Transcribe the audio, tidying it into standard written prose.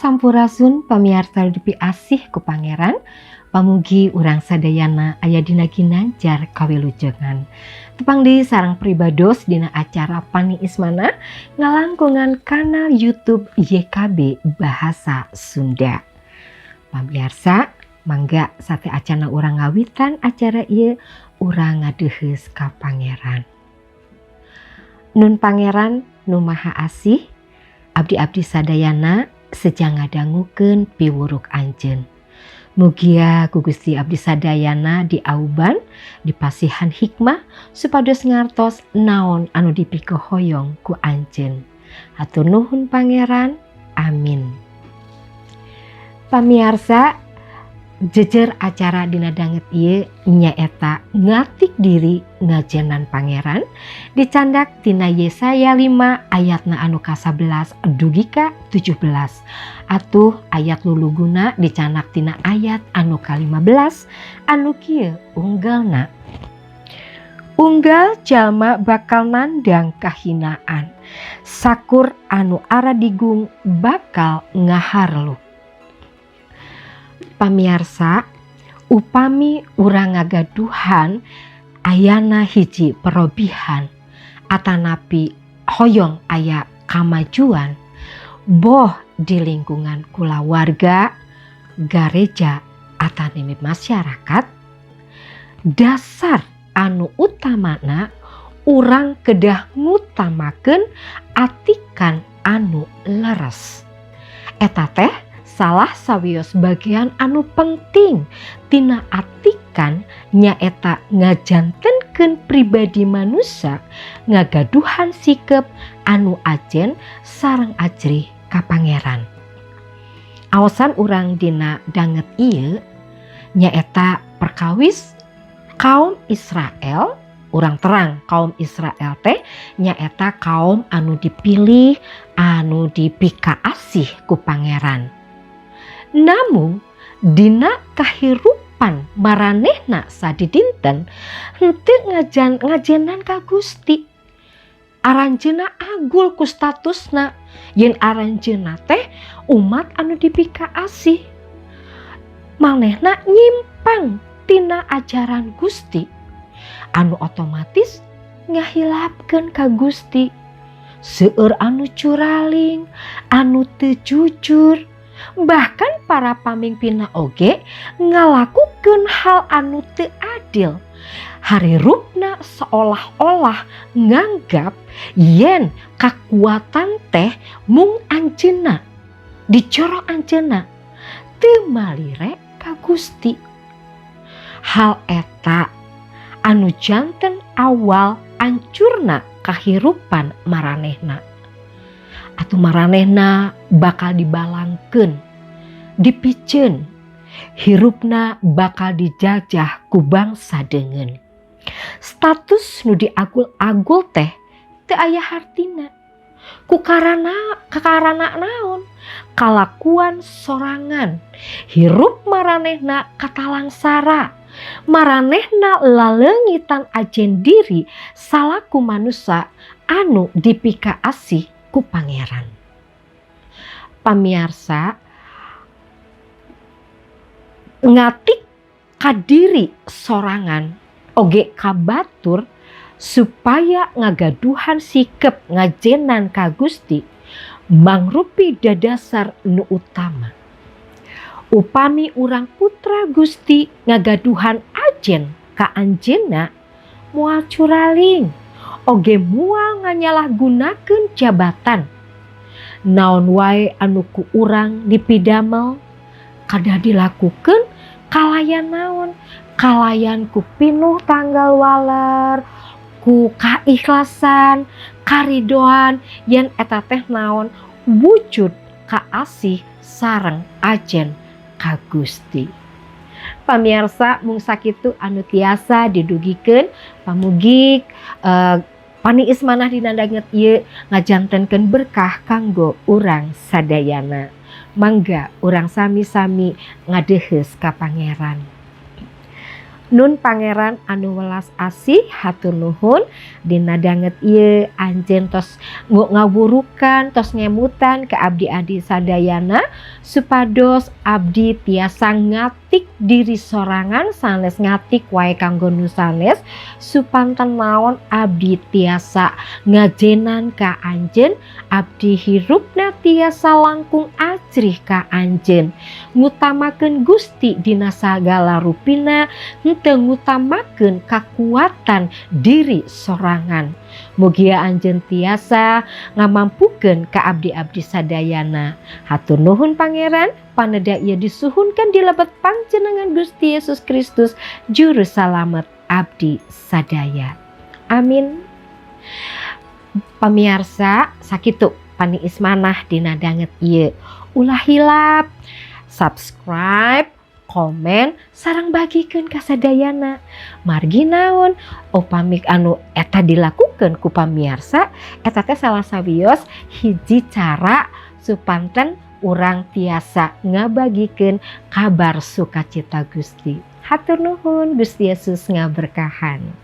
Sampurasun, pamiarsa dipiasih ku Pangeran. Pamugi urang sadayana aya dina ginanjar kawilujengan. Tepang deui sareng pribados dina acara Paniis Manah ngalangkungan kanal YouTube YKB Bahasa Sunda. Pamiarsa, mangga sateuacana urang ngawitan acara ieu, urang ngadeuheus ka Pangeran. Nun Pangeran nu Maha Asih, abdi-abdi sadayana seja ngadangukeun piwuruk Anjeun. Mugia ku Gusti abdi sadayana diauban, dipasihan hikmah supados ngartos naon anu dipikahoyong ku Anjeun. Hatur nuhun, Pangeran. Amin. Pamiarsa, jejer acara dina danget ieu nyaeta ngatik diri ngajenan Pangeran, dicandak tina Yesaya 5 ayatna anu ka-11 dugi ka 17. Atuh ayat luluguna dicandak tina ayat anu ka-15 anu kieu unggelna: "Unggal jalma bakal nandang kahinaan, sakur anu aradigung bakal ngaharluk." Pamiarsa, upami urang ngagaduhan ayana hiji perobihan atanapi hoyong aya kamajuan, boh di lingkungan kulawarga, gareja, atanapi masyarakat, dasar anu utamana urang kedah ngutamakeun atikan anu leres. Eta teh salah sawios bagian anu penting tina atikan, nyaeta ngajantenkeun pribadi manusia ngagaduhan sikep anu ajen sareng ajrih ka Pangeran. Aosan urang dina danget ieu nyaeta perkawis kaum Israel. Urang terang kaum Israel teh nyaeta kaum anu dipilih, anu dipikaasih ku Pangeran. Namun dina kahirupan maranehna sadidinten henteu ngajenan ka Gusti. Aranjeunna agul ku statusna yen aranjeunna teh umat anu dipikaasih. Manehna nyimpang tina ajaran Gusti anu otomatis ngahilapkeun ka Gusti. Seueur anu curaling, anu teu jujur, bahkan para pamimpinna oge ngalakukeun hal anu teu adil. Harirupna seolah-olah nganggap yen kakuatan teh mung anjeunna, dicoro anjeunna, teu malire ka Gusti. Hal eta anu janten awal ancurna kahirupan maranehna. Atuh maranehna bakal dibalangkeun, dipiceun, hirupna bakal dijajah ku bangsa deungeun. Status nu diagul-agul teh teu aya hartina. Ku karana naon? Kalakuan sorangan. Hirup maranehna katalangsara. Maranehna laleungitan ajen diri salaku manusa anu dipikaasih ku Pangeran. Pamiarsa, ngatik kadiri sorangan oge ka batur supaya ngagaduhan sikep ngajenan ka Gusti mangrupi dadasar nu utama. Upami urang putra Gusti ngagaduhan ajen ka anjeunna, moal curaling oge moal nganyalahgunakeun jabatan. Naon wae anu ku urang dipidamel kadah dilakukeun kalayan naon? Kalayan ku pinuh tanggal waler, ku kaikhlasan, karidoan yen eta teh naon? Wujud kaasih sareng ajen ka Gusti. Pamiarsa, mung sakitu anu tiasa didugikeun. Pamugi paniis manah dina danget ieu ngajantenkeun berkah kanggo urang sadayana. Mangga urang sami-sami ngadeuheus ka Pangeran. Nun Pangeran anu welas asih, hatur nuhun dina danget ieu anjeun tos ngawurukan, tos ngemutan ke abdi-abdi sadayana supados abdi tiasa ngatik diri sorangan sanes ngatik wae kanggo nu sanes, supanten naon abdi tiasa ngajenan ka anjeun, abdi hirupna tiasa langkung ajrih ka anjeun, ngutamakeun Gusti dina sagala rupina, henteu ngutamakeun kakuatan diri sorangan. Mugia anjeun tiasa ngamampukeun ka abdi-abdi sadayana. Hatur nuhun, Pangeran, paneda ieu disuhunkeun di lebet panjenengan Gusti Yesus Kristus, juru salamet abdi sadaya. Amin. Pamiarsa, sakitu paniis manah dina danget ieu. Ulah hilap subscribe, komen, sareng bagikeun ka sadayana. Margi naon? Upami anu eta dilakukan ku pamiarsa, eta teh salah sawios hiji cara supanten urang tiasa ngabagikeun kabar sukacita Gusti. Hatur nuhun, Gusti Yesus ngaberkahan.